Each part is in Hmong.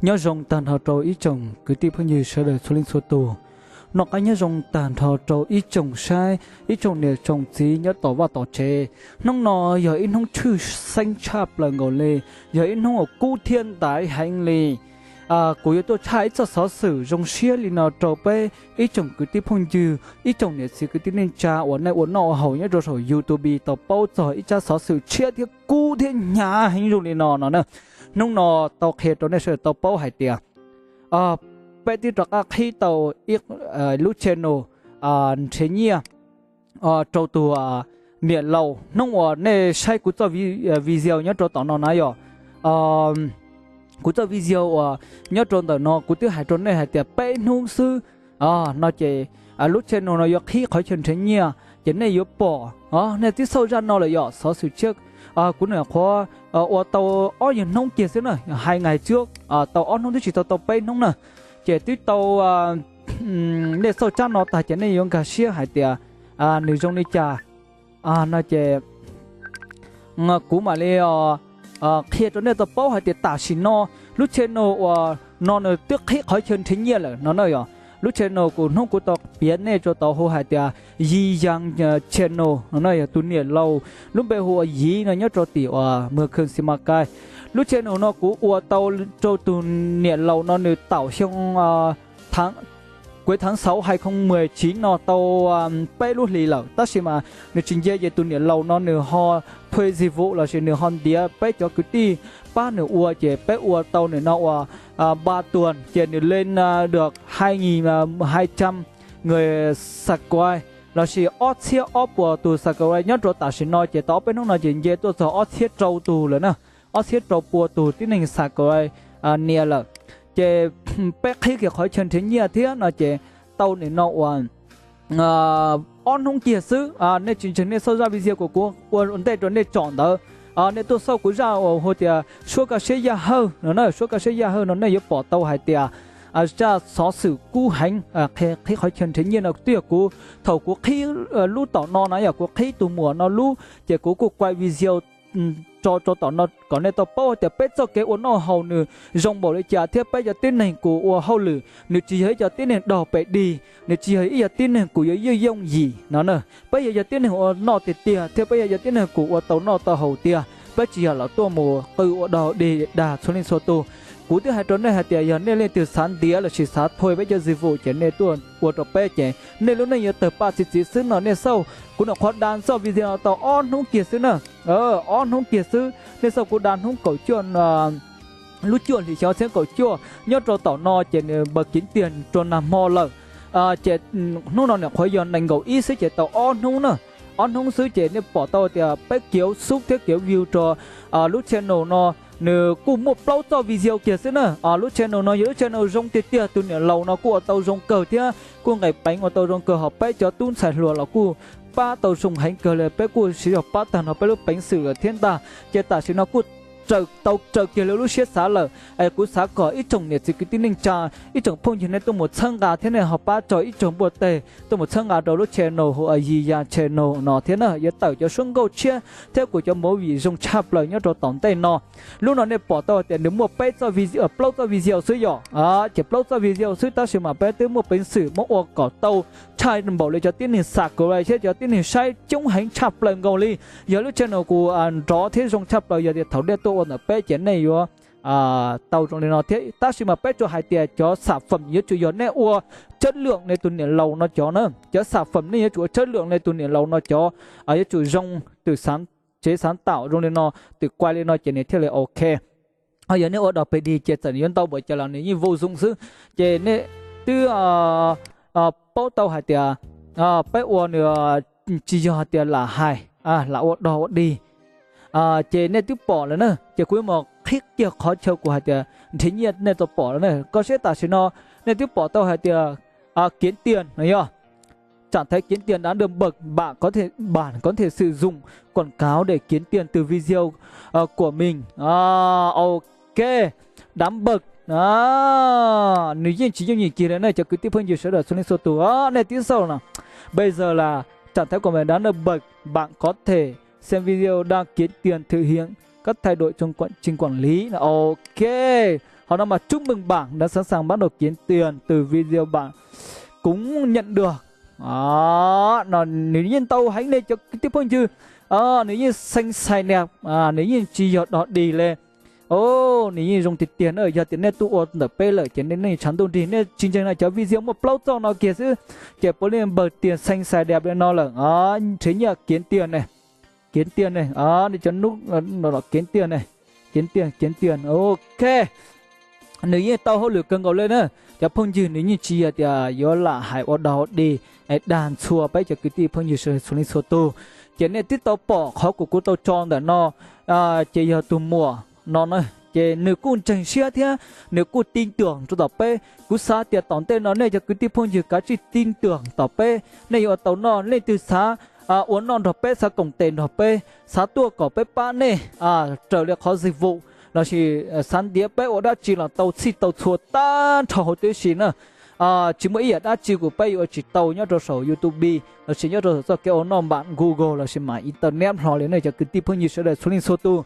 Nyob zoo tag nrho rau ib tsoom kwv tij phooj ywg sawv daws txhua leej txhua tus. Noj qab nyob zoo tag nrho rau ib tsoom saib, ib tsoom niam tsoom txiv nyob tom vaj tom tsev. Hnub no yog ib hnub tshwj xeeb tshaj plaws nkaus li, yog ib hnub uas kub thiab ntaiv heev li. Kuv yuav tuaj tshaj ib txoj xov xwm zoo siab li no rau peb ib tsoom kwv tij phooj ywg, ib tsoom niam txiv kwv tij neej tsa uas nej ua noj ua haus nyob rau saum YouTube tau paub txog ib tsab xov xwm tshiab thiab kub thiab hnyav heev zoo li no no na. Hnub no tau qhia rau nej sawv daws tau paub hais tias peb twb rov qab qhib tau ib lub channel nrhiav nyiaj rau tus niam laus hnub uas nej saib kuv txoj video nyob rau tom no na yom. Kuv txoj video uas nyob rau ntawm no kuv twb hais rau nej hais tias peb hnub xwb no ces lub channel no yuav qhib qhov chaw nrhiav nyiaj ces nej yuav pom. Nej twb xauj zaj no lawm yom, xov xwm tshiab. Kuv nyuam qhuav ua tau ob yag hnub kiag xwb na, hais nqaij tsuab tau ob hnub twb tsis tau tau peb hnub na, ces twb tau nej xauj tsab no tag ces nej yuav nkag siab hais tias nws zoo li cas no ces kuv mam li qhia rau nej tau paub hais tias tam sim no lub channel uas no nws twb qhib qhov chaw nrhiav nyiaj lawm no na yom. Lub channel kuv hnub kuv tau piav nej rau tau hu hais tias Yi Yang channel no na yog tus niam laus lub npe hu ua Yiv no nyob rau tim uas Mường Khương Simacai. Lub channel no kuv ua tau rau tus niam laus no nws taum xyoo kuv thav xauv hais khoo mười chín no tau peb lub hlis lawm tab sis mas nws tsis nce ces tus niam laus no nws ho thuê dịch vụ lossis nws ho ntiav peb cov kwv tij pab nws ua ces peb ua tau nws no uas ba tuần ces nws lên được hai nghìn hai trăm người subscribe lossis ob txhiab ob puas tus subscribe nyob rau tam sim no ces tau ob peb hnub no ces nce tuaj txog ob txhiab rau tus lawm na, ob txhiab rau pua tus tib neeg subscribe nias lawm. Ces peb qhib kiag qhov chaw nrhiav nyiaj thiab no ces tau nim no uas ob hnub kiag xwb, nej tsis ntseeg nej xauj zaj video kuv ua ntej rau nej tsom ntawd, nej tuaj xauj kuv zaj uas hu tias suab kaj siab yaj hawj no na, suab kaj siab yaj hawj no nej yuav pom tau hais tias zaj xov xwm kub heev qhib qhov chaw nrhiav nyiaj no twb yog kuv, thaum kuv qhib lub tom no na yog kuv qhib tus muam no lub ces kuv kuj quay video tso rau tom no kom nej tau paub tias peb txoj kev ua noj haus nws zoo npaum li cas thiab peb cov tib neeg kuj ua hauj lwm nws tsis yog ib cov tib neeg daug pes dig, nws tsis yog ib cov tib neeg kuj yuav yooj yooj yim no na. Peb yog cov tib neeg ua noj tiag tiag thiab peb yog cov tib neeg kuj ua tau noj tau haus tiag, peb tsis yog los tuaj mus qw ua daug dig dag txhua leej txhua tus. Kuv twb hais rau nej hais tias yog nej leej twg xav ntiav lossis xav thuê peb cov dịch vụ ces nej tuaj ua rau peb ces nej lub neej yuav tawg paj txi txiv xwb no nej xauj. Kuv nyuam qhuav da txoj video no tau ob hnub kiag xwb na, ob hnub kiag xwb nej xauj kuv da hnub kaum cuaj lub cuaj hlis xyoo ob txhiab kaum cuaj nyob rau tom no ces nws npawg kiv tiag rau nag hmo lawm. Ces hnub no nyuam qhuav yog nees nkaum ib xwb ces tau ob hnub na, ob hnub xwb ces nej pom tau tias peb kiav xub thiab kiav view rau lub channel no nws kuj muaj plaub txoj video kiag xwb na. Lub channel no yog lub channel zoo tiag tiag, tus niam laus no kuj ua tau zoo kawg thiab kuj nqis peev ua tau zoo kawg, ho peb cov tub ntxhais hluas los kuj pab tau zoo heev kawg li, peb kuj siv zog pab tag nrho peb lub peev xwm lawm thiab ntag. Ces tam sim no kuj tau raws kiag li lub siab xav lawm es kuv xav kom ib tsoom niam txiv kwv tij neej tsa, ib tsoom phooj ywg nej tuaj mus txhawb nqa thiab nej ho pab tso ib tsoom npuaj teg tuaj mus txhawb nqa rau lub channel hu ua Yi Yang channel no thiab na, yuav tawm cov suab nkauj tshiab thiab kuv cov movie zoo tshaj plaws nyob rau tom ntej no. Lub no nej pom tau tias nws muaj peb txoj vi, plaub txoj video xwb yom, ces plaub txoj video xwb tab sis mas peb twb muaj peev xwm muab ua kom tau tshaj npaum li cov tib neeg subscribe thiab cov tib neeg saib coob heev tshaj plaws nkaus li. Yog lub channel kuv nrov thiab zoo tshaj plaws, yog tias thaum nej tuaj ua ntawm peb ces nej yuav tau zoo li no thiab. Tab sis mas peb tsuas hais tias cov sản phẩm yuav tsum yog nej ua chất lượng li tus niam laus no cov na, cov sản phẩm nej yuav tsum ua chất lượng li tus niam laus no cov, yuav tsum zoo twm tsev sáng tạo zoo li no, twm quay li no ces nws thiaj li ok. Ho yog nej ua daug pes dig ces txawm nws yuav ntau npaum cas los nws yeej vô dụng xwb. Ces nej twb paub tau hais tias peb ua nws tsis yog hais tias lam hais, lam ua dog ua dig. Ces nej twb pom lawm na, ces kuv yuav mus qhib kiag qhov chaw kuv hais tias nrhiav nyiaj nej tau pom lawm na. Koj saib tam sim no nej twb pom tau hais tias kiếm tiền no yog, trạng thái kiếm tiền đáng được bật, bạn có thể, bạn có thể sử dụng quảng cáo để kiếm tiền từ video của mình. Ok, đáng bật. Nws yeej tsis yooj yim kiag li na cov kwv tij phooj ywg sawv daws txhua leej txhua tus, nej twb xauj no. Bây giờ là trạng thái của mình đáng được bật, bạn có thể xem video đang kiếm tiền thực hiện các thay đổi trong quá trình quản lý. Ok, Qhov no mas chúc mừng bạn đã sẵn sàng bắt đầu kiếm tiền từ video bạn cũng nhận được. No nws yeej ntau heev nej cov kwv tij phooj ywg, nws yeej xeev xais nias, nws yeej tsis yog dog dig li. Nws yeej zoo tiag tiag na. Yog tias nej tuaj ua ntawm peb lawm ces nej yeej tshav ntuj nrig. Nej tsis ntseeg no, cov video muaj plaub txoj no kiag xwb ces puav leej npawg tias xeev xais dab li no lawm. Nrhiav nyiaj kiav tiag ne, kiav tiag ne, nej cov nub kiav tiag ne, kiav tiag, kiav tiag. Ok, nws yeej tau hauj lwm kawg nkaus li na. Cov phooj ywg, nws yeej tsis yog tias yuav lam hais ua dog dig es dag ntxhua peb cov kwv tij phooj ywg sawv daws txhua leej txhua tus. Ces nej twb tau pom qhov kuv kuv tau tso ntawm no, ces yog tus muam no na, ces nws kuj ntseeg siab thiab nws kuj tin tưởng rau tom peb. Kuv xav tias tom ntej no nej cov kwv tij phooj ywg kav tsij tin tưởng tom peb. Nej yuav ua tau noj, leej twg xav ua noj nrog peb, xav koom tes nrog peb, xav tuaj kom peb pab nej raws li qhov dịch vụ lossis xav ntiav peb ua dab tsi los tau txhij tau txhua tag nrho huv tib si na. Tsis muaj ib yam dab tsi kuv peb yuav ua tsis tau nyob rau saum YouTube lossis nyob rau saum txoj kev ua noj mam Google lossis mam internet hlo li nej cov kwv tij phooj ywg sawv daws txhua leej txhua tus.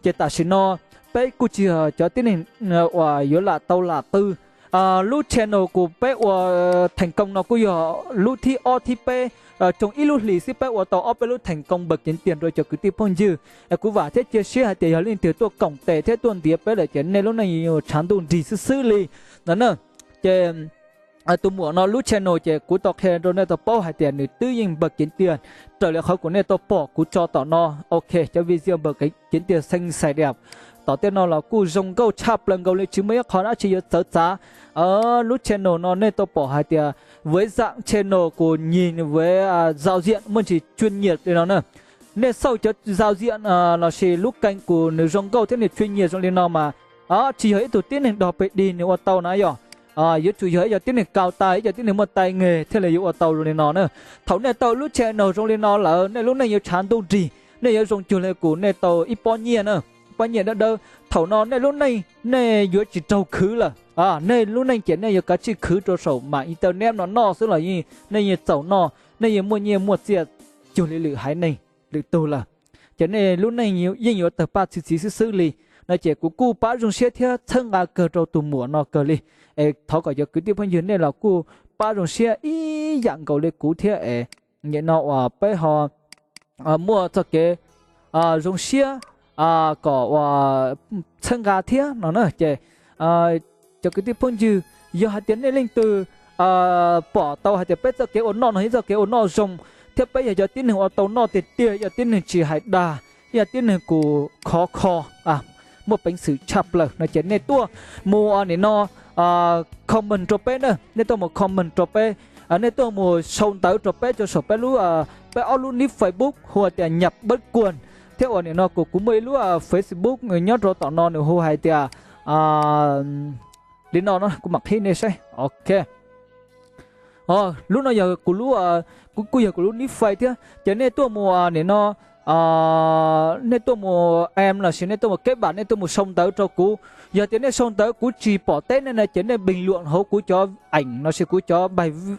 Ces tam sim no peb kuj tsis yog cov tib neeg uas yuav lam tau lam qw. Lub channel kuv peb ua thành công no kuj yog lub thib ob thib peb, tsoo ib lub hlis xwb peb ua tau ob peb lub thành công npawg kiav tiag rau cov kwv tij phooj ywg. Kuv vam thiab cia siab hais tias yog leej twg tuaj koom tes thiab tuaj ntiav peb lawm ces nej lub neej yuav tshav ntuj nrig xwb xwb li no na. Ces tus muam no lub channel ces kuv tau qhia rau nej tau paub hais tias nws twb yeej npawg kiav tiag raws li qhov kuv nej tau pom kuv tso tom no. Ok, cov video npawg kiav tiag xeev xais dab tom tej no los kuj zoo nkauj tshaj plaws nkaus li, tsis muaj ib qho dab tsi yuav txawv txav. Lub channel no nej tau pom hais tias với dạng channel của nhìn với giao diện muaj ntsis chuyên nghiệp li no na. Nej xauj cov giao diện lossis lub kênh kuv nws zoo nkauj thiab nws chuyên nghiệp zoo li no mas tsis yog ib tug tib neeg dog pes dig nws ua tau na yog. Yuav tsum yog ib co tib neeg cao tay, ib co tib neeg muaj tay nghề thiaj li yuav ua tau zoo li no na. Thaum nej tau lub channel zoo li no lawm nej lub neej yuav tshav ntuj nrig, nej yuav zoo cuag li kuv, nej tau ib pob nyiaj na, ib pob nyiaj dawb dawb. Thaum no nej lub neej nej yuav tsis raug khwv lawm. Nej lub neej ces nej yuav kav tsij khwv rau saum mam internet no noj xwb los yeej nej yeej txaus noj, nej yeej muaj nyiaj muaj txiaj cuag li lwm haiv neeg lwm tug lawm. Ces nej lub neej yeej yuav tawg paj txhi txiv xwb xwb li. No ces kuv kuj pab zoo siab thiab txhawb nqa kawg rau tus muam no kawg li. Es thov kom cov kwv tij phooj ywg nej los kuj pab zoo siab ib yam nkaus li kuv thiab es nim no uas peb ho muaj txoj kev zoo siab kom uas txhawb nqa thiab no na. Ces cov kwv tij phooj ywg, yog hais tias nej leej twg pom tau hais tias peb txoj kev ua noj no yog txoj kev ua noj zoo thiab peb yog cov tib neeg ua tau noj tiag tiag, yog tib neeg tsis hais dag, yog tib neeg kuj khov kho, muaj peev xwm tshaj plaws no ces nej tuaj mus nim no comment rau peb na, nej tuaj mus comment rau peb, nej tuaj mus sau ntawv rau peb rau saum peb lub, peb ob lub nick Facebook hu tias Nhật Bất Quần, thiab uas nim no kuv kuv muaj ib lub Facebook nyob rau tom no nws hu hais tias li no no kuv mam qhib nej saib. Ok, lub no yog kuv lub, kuj yog kuv lub nick Face thiab ces nej tuaj mus nim no, nej tuaj mus em lossis nej tuaj mus keb npam, nej tuaj mus sau ntawv rau kuv. Yog tias nej sau ntawv kuv tsis pom teb nej na ces nej bình luận hauv kuv cov ảnh lossis kuv cov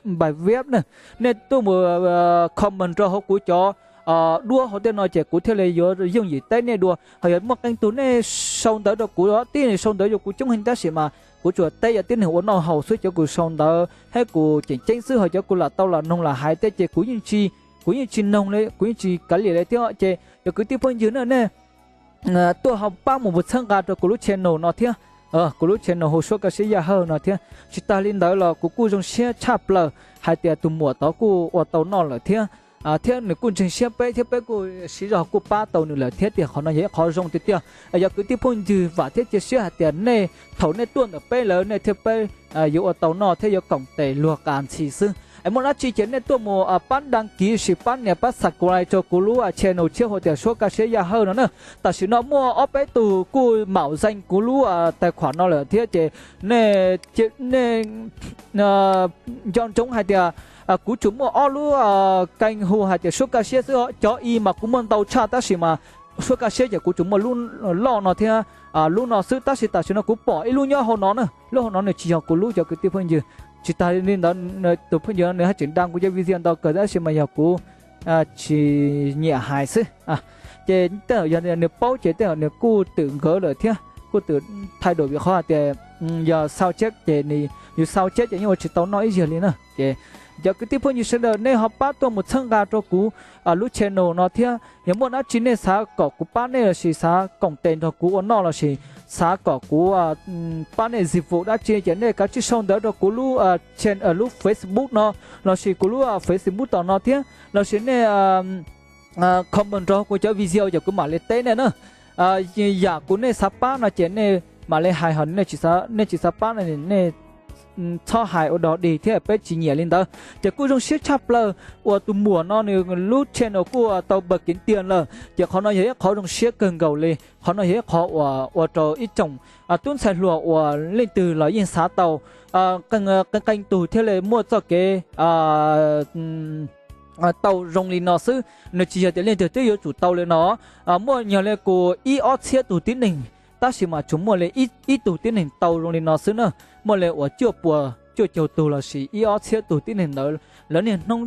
bài viết na, nej tuaj mus comment rau hauv kuv cov duab hauv tej no ces kuv thiaj li yuav yooj yim teb nej dua. Ho yog muaj qee tug nej sau ntawv rau kuv, tib neeg sau ntawv rau kuv coob heev tab sis mas kuv tsuas teb yog tib neeg ua noj haus xwb, cov kuv sau ntawv thiab kuv tseem ceeb xwb, ho cov kuv lam tau lam noog lam hais tej ces kuv yeej tsis, kuv yeej tsis noog li, kuv yeej tsis kav liam li thiab. Ces yog kwv tij phooj ywg na nej tuaj ho pab mus txhawb nqa rau kuv lub channel no thiab, kuv lub channel hu Suab Kaj Siab Yaj Hawj no thiab. Tsis tas li ntawd los kuv kuj zoo siab tshaj plaws hais tias tus muam tod kuj ua tau noj lawm thiab, thiab nws kuj ntseeg siab peb thiab peb kuj siv zog kuj pab tau nws lawm thiab tiag. Qhov no yog ib qhov zoo tiag tiag. Yog kwv tij phooj ywg vam thiab cia siab hais tias nej thaum nej tuaj ntawm peb lawm nej thiab peb yuav ua tau noj thiab yuav koom tes luag qas ntxhi xwb. Es muaj dab tsi ces nej tuaj mus pab đăng ký sis pab nias pab subscribe rau kuv lub channel tshiab hu tias Suab Kaj Siab Yaj Hawj no na. Tam sim no muaj ob peb tug kuj mạo danh kuv lub tài khoản no lawm thiab ces nej, nej nco ntsoov hais tias kuv tsuas muaj ob lub kênh hu hais tias Suab Kaj Siab xwb, cov i mas kuv muaj ntau tshaj tab sis mas Suab Kaj Siab ces kuv tsuas muaj lub loj no thiab lub no xwb, tab sis tam sim no kuv pom ib lub nyob hauv no na, lub hauv no nws tsis yog kuv lub cov kwv tij phooj ywg. Tsis tas li ntawd tus phooj ywg nws haj tseem đăng kuv cov video ntau kawg tab sis mas yog kuv tsis nyiam hais xwb. Ces tej zaum yog nws paub ces tej zaum nws kuj twm nkawd lawm thiab. kuv twb thaij dua vim qhov hais tias yog xau cheb ces nws, yus xau cheb ces yeej ua tsis tau noj ib zaug li na. Ces cov kwv tij phooj ywg sawv daws nej ho pab tuaj mus txhawb nqa rau kuv lub channel no thiab. Yog muaj dab tsi nej xav kom kuv pab nej lossis xav koom tes nrog kuv ua noj lossis xav kom kuv pab nej zis vum dab tsi ces nej kav tsij sau ntawv rau kuv lub lub Facebook no lossis kuv lub Facebook tom no thiab lossis nej comment rau kuv cov video ces kuv mam li teb nej na. Yam kuv nej xav pab no ces nej mam li hais, ho nej tsis xav pab no nej txhob hais ua dog dig thiab, peb tsis nyiam li ntawd. Ces kuj zoo siab tshaj plaws uas tus muam no nws lub channel kuj tau npawg kev tiag lawm, ces qhov no yog ib qhov zoo siab kawg nkaus li. Qhov no yog ib qhov uas ua rau ib tsoom tub ntxhais hluas uas leej twg los yeej xav tau, qee qee tug thiaj li muaj txoj kev tau zoo li no xwb. Nws tsis yog tias leej twg twb yuav tsum tau li no. Muaj nyuag li kuv ib ob txhiab tus tib neeg, tab sis mas tsuas muaj li ib tug tib neeg tau zoo li no xwb na. Muaj li uas cuaj puas cuaj caug tug lossis ib ob txhiab tus tib neeg ntawd lawv niaj hnub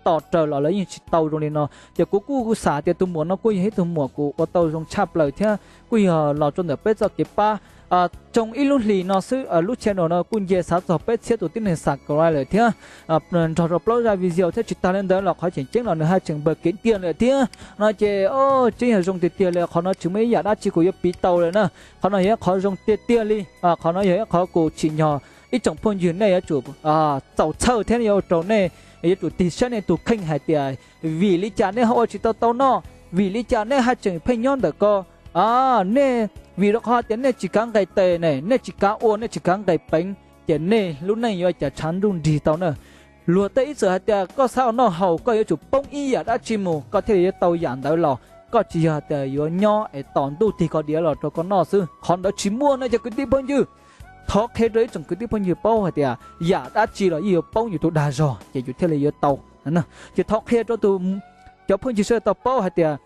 tos raws los lawv yeej tsis tau zoo li no. Ces kuv kuj xav tias tus muam no kuj yog ib tug muam kuj ua tau zoo tshaj plaws thiab kuj yog los rau ntawm peb txoj kev pab. Tsoo ib lub hlis no xwb lub channel no kuj nce xav txog peb txhiab tus tib neeg subscribe lawm thiab nrog rau plaub zaj video thiab. Tsis tas li ntawd los qhov tseem ceeb los nws haj tseem npawg kev tiag lawm thiab no ces tseeb yog zoo tiag tiag li. Qhov no tsis muaj ib yam dab tsi kuv yuav piv tau lawm na. Qhov no yog ib qhov zoo tiag tiag li. Qhov no yog ib qhov kuv tsim nyog ib tsoom phooj ywg nej yuav tsum txaus txhawj thiab yuav ua rau nej yuav tsum tig saib nej tus kheej hais tias vim li cas nej ho ua tsis tau tau noj, vim li cas nej haj tseem pheej nyob ntawm ko. Nej, vim rau qhov tias nej tsis kav nqes tes ne, nej tsis kav ua, nej tsis kav nqes peev, ces nej lub neej yuav cas tshav ntuj nrig tau na. Luag tej ib txwm hais tias koj xav ua noj haus koj yuav tsum poob ib yam dab tsi mus koj thiaj li yuav tau yam ntawd los, koj tsis yog tias yuav nyob es tos ntuj tig ko diav los rau koj noj xwb. Qhov ntawd tsis muaj no cov kwv tij phooj ywg. Thov qhia rau ib tsoom kwv tij phooj ywg paub hais tias yam dab tsi los yeej yuav poob yus tus dag zog ces yus thiaj li yuav tau. Ces thov qhia rau tus, cov phooj ywg sawv daws tau paub hais tias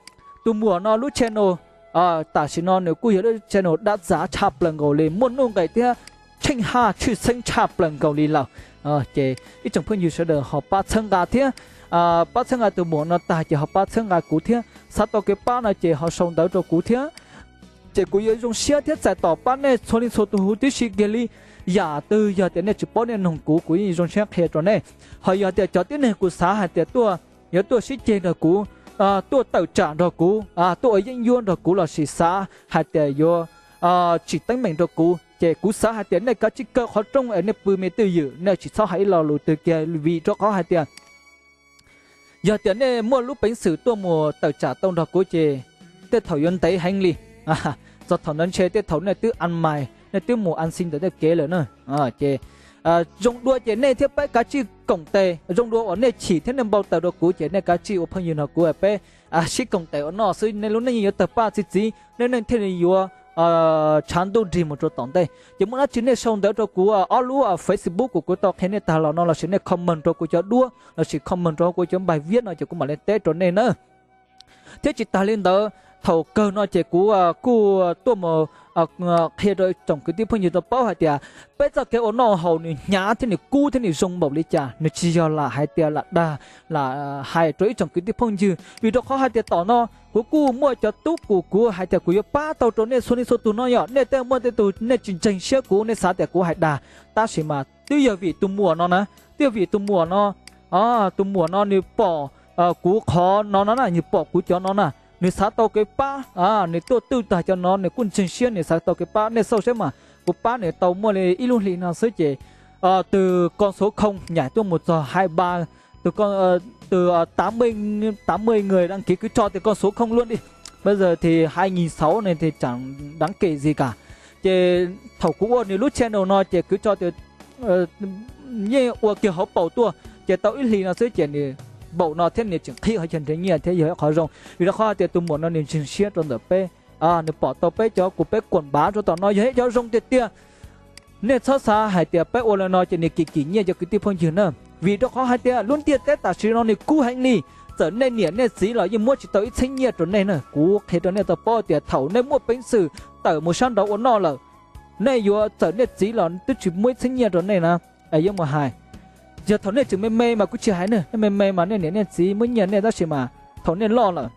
tus muam no lub channel tam sim no nws kuj yog lub channel dab txav tshaj plaws nkaus li, muaj nuj nqis thiab tsheej haj tshwj xeeb tshaj plaws nkaus li lawm. Ces ib tsoom phooj ywg sawv daws ho pab txhawb nqa thiab, pab txhawb nqa tus muam no tag ces ho pab txhawb nqa kuv thiab, xav tau kev pab no ces ho sau ntawv rau kuv thiab. Ces kuv yuav zoo siab thiab txais tos pab nej txhua leej txhua tus huv tib si kiag li. Yam twg yog tias nej tsis paub nej noog kuv, kuv yeej zoo siab qhia rau nej. Ho yog tias cov tib neeg kuv xav hais tias tuaj, yuav tuaj sib ceg nrog kuv, tuaj tawm tsam nrog kuv, tuaj ua yeeb ncuab nrog kuv lossis xav hais tias yuav tsim teeb meem rau kuv, ces kuv xav hais tias nej kav tsij kaw qhov rooj es nej pw me twj ywm, nej tsis txhob hais ib lo lus twg kiag, vim rau qhov hais tias yog tias nej muaj lub peev xwm tuaj mus tawm tsam tau nrog kuv ces tej thaum yuav ntev heev li. Txog thaum ntawd ntshe tej thaum nej twb an mais, nej twb mus an xi ntawm tej kev lawm na. Ces zoo dua ces nej thiab peb kav tsij koom tes, zoo dua uas nej chim thiab nej npau taws rau kuv ces nej kav tsij ua phooj ywg nrog kuv, peb sib koom tes ua noj xwb, nej lub neej yeej yuav tawg paj txi txiv, nej neej thiaj li yuav tshav ntuj nrig mus rau tom ntej. Ces muaj dab tsi nej sau ntawv rau kuv ob lub Facebook kuv, kuv tau qhia nej tag los no lossis nej comment rau kuv cov duab lossis comment rau kuv cov npais viab no ces kuv mam li teb rau nej na. Thiab tsis tas li ntawd, thaum kawg no ces kuv kuj tuaj mus qhia rau tsoom kwv tij phooj ywg tau paub hais tias peb txoj kev ua noj haus nws hnyav thiab nws kub thiab nws zoo npaum li cas, nws tsis yog lam hais tias lam dag, lam hais rau ib tsoom kwv tij phooj ywg, vim rau qhov hais tias tom no kuv kuj muaj cov tub kuv, kuv hais tias kuv yuav pab tau rau nej txhua leej txhua tus no yom. Nej tej muaj tej tus nej tsis ntseeg siab kuv, nej xav tias kuv hais dag, tab sis mas twb yog vim tus muam no na, twb yog vim tus muam no. Tus muam no nws pom kuv qhov no no na, nws pom kuv cov no na, nws xav tau kev pab, nws tuaj twj tag cov no nws kuj ntseeg siab nws xav tau kev pab. Nej xauj saib mas, kuv pab nws tau muaj li ib lub hli no xwb ces tus con số không nhảy tuaj mus txog hai ba, tus con, từ tám mươi, tám mươi người đăng ký, cứ cho từ con số không luôn đi, bây giờ thì hai nghìn sáu này thì chẳng đáng kể gì cả. Ces thaum kuv ua nws lub channel no ces kuv tso tias yeej ua kiag hauv paus tuaj, ces tau ib hlis no xwb ces nws npaum no thiab nws tseem qhib qhov chaw nrhiav nyiaj thiab yog ib qhov zoo. Vim rau qhov hais tias tus muam no nws ntseeg siab rau ntawm peb, nws pom tau peb cov kuv, peb kuam npav rau tom no yog ib cov zoo tiag tiag. Nej txhob xav hais tias peb ua li no ces nws kim kim nyiaj cov kwv tij phooj ywg na, vim rau qhov hais tias lub ntiaj teb tam sim no nws kub heev li. Txawm nej niam nej txiv los yeej muab tsis tau ib txheeb nyiaj rau nej na. Kuv qhia rau nej tau paub tias thaum nej muaj peev xwm tawm mus sab nraud ua noj lawm, nej yuav txawm nej txiv los twb tsis muab ib txheeb nyiaj rau nej na. Yuav mus hais, yog thaum nej tseem me me mas kuv tsis hais ne, nej me me mas nej niam nej txiv muab nyiaj nej, tab sis mas thaum nej loj lawm,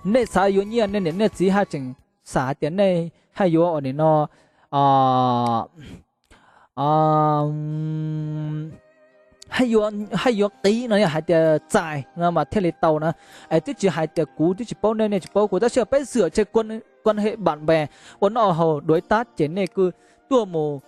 nej xav yuav nyiaj nej niam nej txiv haj tseem xav hais tias nej haj yuav ua nim no, haj yuav, haj yuav qiv no hais tias txais no mas thiaj li tau na. Es twb tsis hais tias kuv twb tsis paub nej, nej tsis paub kuv, tab sis peb xwm tshe kuan he bam npe ua noj haus duav tab ces nej kuj tuaj mus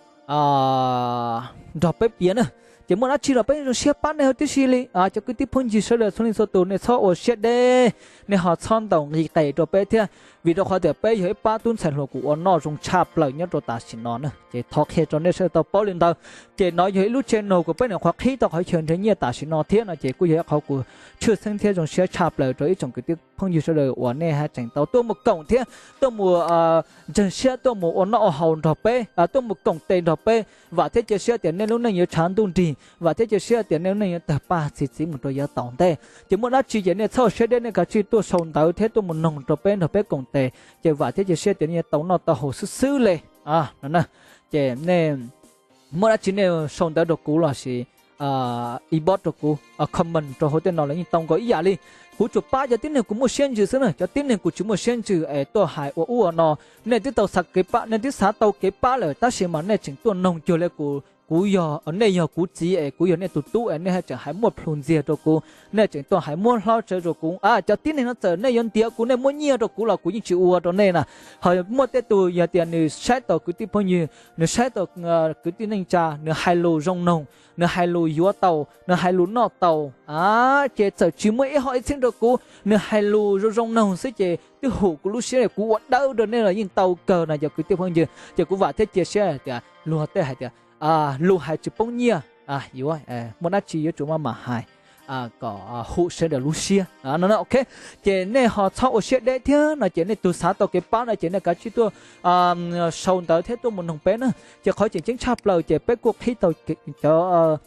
nrog peb piav na. Ces muaj dab tsi los peb zoo siab pab nej huv tib si li. Cov kwv tij phooj ywg sawv daws txhua leej txhua tus, nej txhob ua siab deb, nej ho txhob ntaus nqi qes rau peb thiab, vim rau qhov tias peb yog ib pab tub ntxhais hluas kuj ua noj zoo tshaj plaws nyob rau tam sim no na. Ces thov qhia rau nej sawv daws tau paub li ntawd. Ces no yog ib lub channel kuas peb nyuam qhuav qhib tau qhov chaw nrhiav nyiaj tam sim no thiab no ces kuj yog ib qhov kuv tshwj xeeb thiab zoo siab tshaj plaws rau ib tsoom kwv tij phooj ywg sawv daws uas nej haj tseem tau tuaj mus koom thiab tuaj mus ntseeg siab tuaj mus ua noj ua haus nrog peb, tuaj mus koom tes nrog peb. Vam thiab cia siab tias nej lub neej yuav tshav ntuj nrig, vam thiab cia siab tias nej lub neej yuav tawg paj txi txiv mus rau yav tom ntej. Ces muaj dab tsi ces nej txhob ua siab deb, nej kav tsij tuaj sau ntawv thiab tuaj mus noog rau peb nrog peb koom tes. Ces vam thiab cia siab tias nej yuav tau noj tau haus xwb xwb li. Ces nej muaj dab tsi nej sau ntawv rau kuv lossis inbox rau kuv, comment rau hauv tej no los yeej tau nkaus ib yam li. Kuv tsuas pab cov tib neeg kuv muaj siab ntsws xwb na, cov tib neeg kuv tsis muaj siab ntsws es tuaj hais ua ub ua no. Nej twb tau xav kev pab, nej twb xav tau kev pab lawm tab sis mas nej tseem tuaj noog cuag li kuv, kuv yog, nej yog kuv txiv es kuv yog nej tus tub es nej haj tseem hais muaj plhus ntxiag rau kuv, nej tseem tuaj hais muab hlob tsawv rau kuv. Cov tib neeg no txawm nej yuav ntiav kuv, nej muab nyiaj rau kuv los kuv yeej tsis ua rau nej na. Ho muaj tej tus yog tias nws saib tau kwv tij phooj ywg, nws saib tau kwv tij neej tsa, nws hais lus zoo noog, nws hais lus yuav tau, nws hais lus noj tau, ces txawm tsis muaj ib hom ib txheeb rau kuv, nws hais lus zoo zoo noog xwb ces twb hum kuv lub siab, kuv ua dawb rau nej los yeej tau kawg no cov kwv tij phooj ywg. Ces kuv vam thiab cia siab tias luag tej hais tias lus hais tsis poob nyiaj, yuav muaj dab tsi yuav tsum maj mam hais kom hum sawv daws lub siab no. Ok, ces nej ho txhob ua siab deb thiab no ces nej tus xav tau kev pab no ces nej kav tsij tuaj sau ntawv thiab tuaj mus noog peb na. Ces qhov tseem ceeb tshaj plaws ces peb kuj qhib tau cov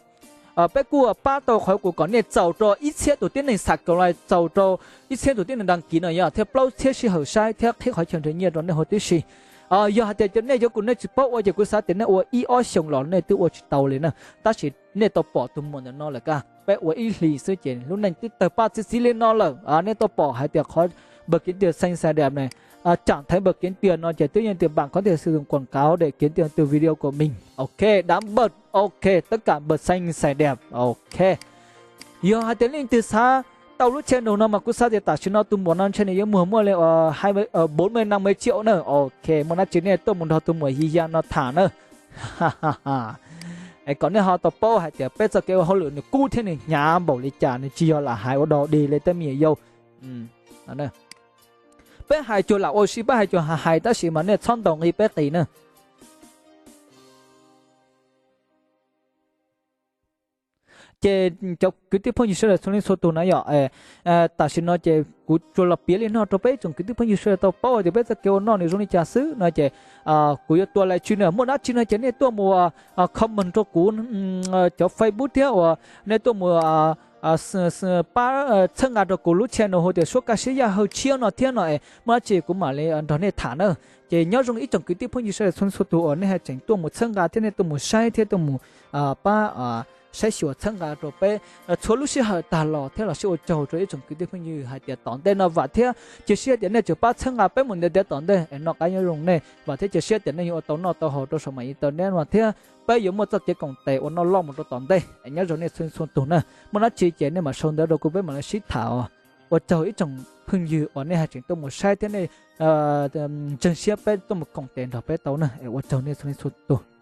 peb kuj pab tau qhov kuv kom nej txaus rau ib txhiab tus tib neeg subscribe, txaus rau ib txhiab tus tib neeg đăng ký no yog thiab plaub txhiab sij hawm saib thiab qhib qhov chaw nrhiav nyiaj rau nej huv tib si. Yog hais tias nej cov kuv nej tsis paub ua ces kuv xav tias nej ua ib ob xyoos los nej twb ua tsis tau li na, tab sis nej tau pom tus muam ntawm no lawm kaj, peb ua ib hlis xwb ces lub neej twb tawg paj txi txiv li no lawm. Nej tau pom hais tias qhov npawg kev tiag xeej xais dam ne, cam thaiv npawg kev tiag no ces twb yeej tias npam qhov tiag xwm tus quảng cáo để kiếm tiền từ video của mình. Ok, đám bật, ok, tất cả bật xanh xài đẹp, ok. Yog hais tias leej twg xav tau lub channel no mas kuv xav tias tam sim no tus muam no ntshe nws yuav muag muaj li bốn mươi năm mươi triệu na. Ok, muaj dab tsi nej tuaj mus nrog tus muam Yi Ya no tham na. Es kom nej ho tau paub hais tias peb txoj kev ua hauj lwm nws kub thiab nws hnyav npaum li cas, nws tsis yog lam hais ua dog dig li tej me nyuam yaus. Peb hais cuag lam ua si, peb hais cuag hais hais tab sis mas nej txhob ntaus nqi peb qis na. Ces cov kwv tij phooj ywg sawv daws txhua leej txhua tus na yom, tam sim no ces kuv tsuas los piav li no rau peb tsoom kwv tij phooj ywg sawv daws tau paub tias peb txoj kev ua noj nws zoo li cas xwb no ces kuv yuav tua live stream na, muaj dab tsi no ces nej tuaj mus comment rau kuv cov Facebook thiab uas nej tuaj mus pab txhawb nqa rau kuv lub channel hu tias Suab Kaj Siab Yaj Hawj Tshiab no thiab no es muaj dab tsi kuv mam li nrog nej tham na. Ces nyob zoo ib tsoom kwv tij phooj ywg sawv daws txhua txhua tus uas nej haj tseem tuaj mus txhawb nqa thiab nej tuaj mus saib thiab tuaj mus pab saib xyuas txhawb nqa rau peb txhua lub sij hawm tag los thiab los sis ua tsaug rau ib tsoom kwv tij phooj ywg hais tias tom ntej no vam thiab cia siab tias nej tseem pab txhawb nqa peb mus ntev ntev tom ntej es noj qab nyob zoo nej, vam thiab cia siab tias nej yuav ua tau noj tau haus rau saum internet no thiab peb yuav muaj txoj kev koom tes ua noj loj mus rau tom ntej. Nyob zoo nej txhua txhua tus na, muaj dab tsi ces nej mam sau ntawv rau kuv peb mam li sib tham. Ua tsaug ib tsoom phooj ywg uas nej haj tseem tuaj mus saib thiab nej ntseeg siab peb tuaj mus koom tes nrog peb tau na, ua tsaug nej txhua leej txhua tus.